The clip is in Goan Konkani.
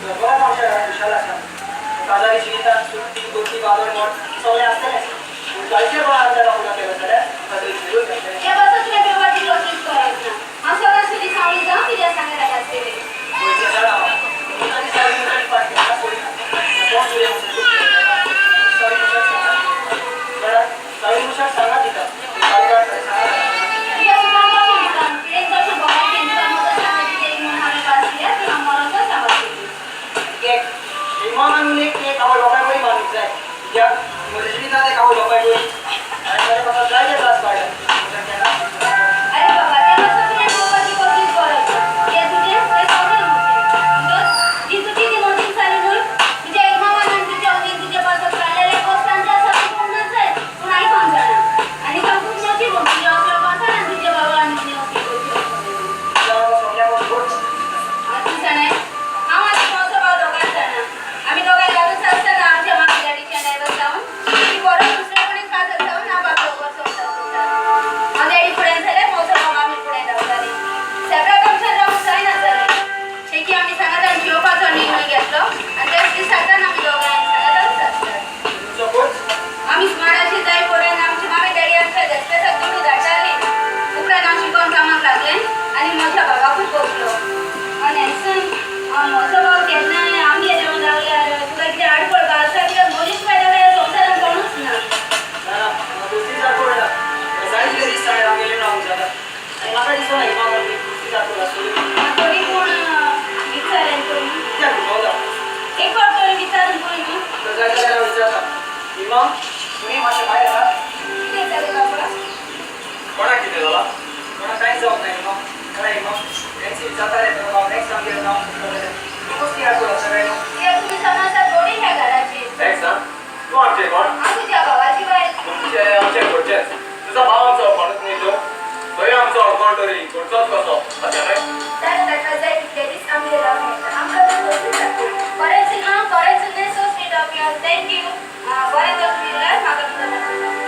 बरो आमच्या खुशाल आसा. काजारी जिवितांत सुट्टी गोती बादल मोड सगळें आसतलेंच, पूण जायते वेळार जाल्यार फुडें केलें जाल्यार ताचो विरोध जातलें. ते पासत तुवें पेपरची कसलीच गरज ना. हांव सदांच तुजी सावळी जावं कित्याक सांगता आसतलें. पयलीं जाणा हांव मुखारी सावळी मुखारी पाट केन्ना पळयना. कोण तुजें सावळी मुखार सांगा जाणा, सावळी मुखार सांगा तिका सावळी सांगा. तुज्या सुखान कशें म्हणटा, पिडेन कशें भोगायचें तुका मदत सांगता ती म्हूण हांवें वाचल्या ती हांव मरोसो सांगतली. केक इमानान एक केक आवय बापाय बरी मानूंक जाय, कित्याक म्हज्या जिवितांत एक आवय बापाय बरी आनी ताच्या म्हाका जायते त्रास काडले केन्ना. अरे बाबा, त्या पासत तुवें पळोवपाची कसलीच गरज ना. तें तुजें, तें सगळें म्हजें. म्हणटच ती तुजी ती म्हजी जाली न्हय. तुज्या इमामान आनी तुज्या वतीन तुजे पासत काडलेले कश्टांचे आसा तें कोणाक जाय पूण आयकोन जाणा आनी तातूंत नशीब म्हूण तुज्या असलो पासार आनी तुज्या बाबा आनी तुजें असली गोश्टी. सगळ्या गोड. तूं जाणाय, हांव आनी म्हजो भाव दोगांय जाणा, आमी दोगांय लागूच आसतना आमच्या मामी डॅडीच्या डायवर्स जावन ती परत दुसऱ्या कडेन काजर जावन हांव आपलो संवसार करता. हांव डॅडी फुड्यान जाल्यार म्हजो भाव मामी फुडें रावताली. सेपरेट आमच्यान रावूंक जायना जालें. शेकी आमी सांगातान जिवपाचो निर्णय घेतलो आनी त्याच दिसाच्यान आमी दोगांय सांगातानच आसतात. तुमचो कोच. आमी सुमाराशी जाय पर्यंत आमची मामी डॅडी आमच्या देस्पेसाक दुडू धाडटाली. उपरांत हांव शिकोन कामाक लागलें आनी म्हज्या भावाकूय पोसलो. आनी हेंसून म्हजो भाव केन्नाय आमगेर येवंक लागल्यार तुका कितें आडखळ आसा, कित्याक म्हजे शिवाय ताका ह्या संवसारांत कोणूच ना. ना, म्हाका दुसरी आडखळ ना. जाय तितले दीस ताणें आमगेले रावंक जाता आनी म्हाका दिसना इमामान दुसरी आडखळ आसतली. तरी पूण विचारेन पळय. कित्याक दुखवता? एक फावट तरी विचारून पळय न्हू. तर जाय जाल्यार हांव विचारता. इमाम, तुमी मातशें भायर येता. कितें जालें बाबा? कोणाक कितें जाला? कोणाक कांयच जावंक ना इमाम. जाणा इमाम, टॅक्सी विचारता रे तो भाव नेक्स्ट आमगेर रावंक सोदता जाल्यार तूं कसली आडखळ आसा काय न्हू? कित्याक तुमी समजतात गोडी ह्या घराची. टॅक्स हा, तूं आमचें कोण? हांव तुज्या भावाची बायल. तुमचे आमचे घरचेच. तुजो भाव आमचो कोणूच न्ही. तूं थंय आमचो कोण तरी घरचोच कसो, अशें न्हय? जालें.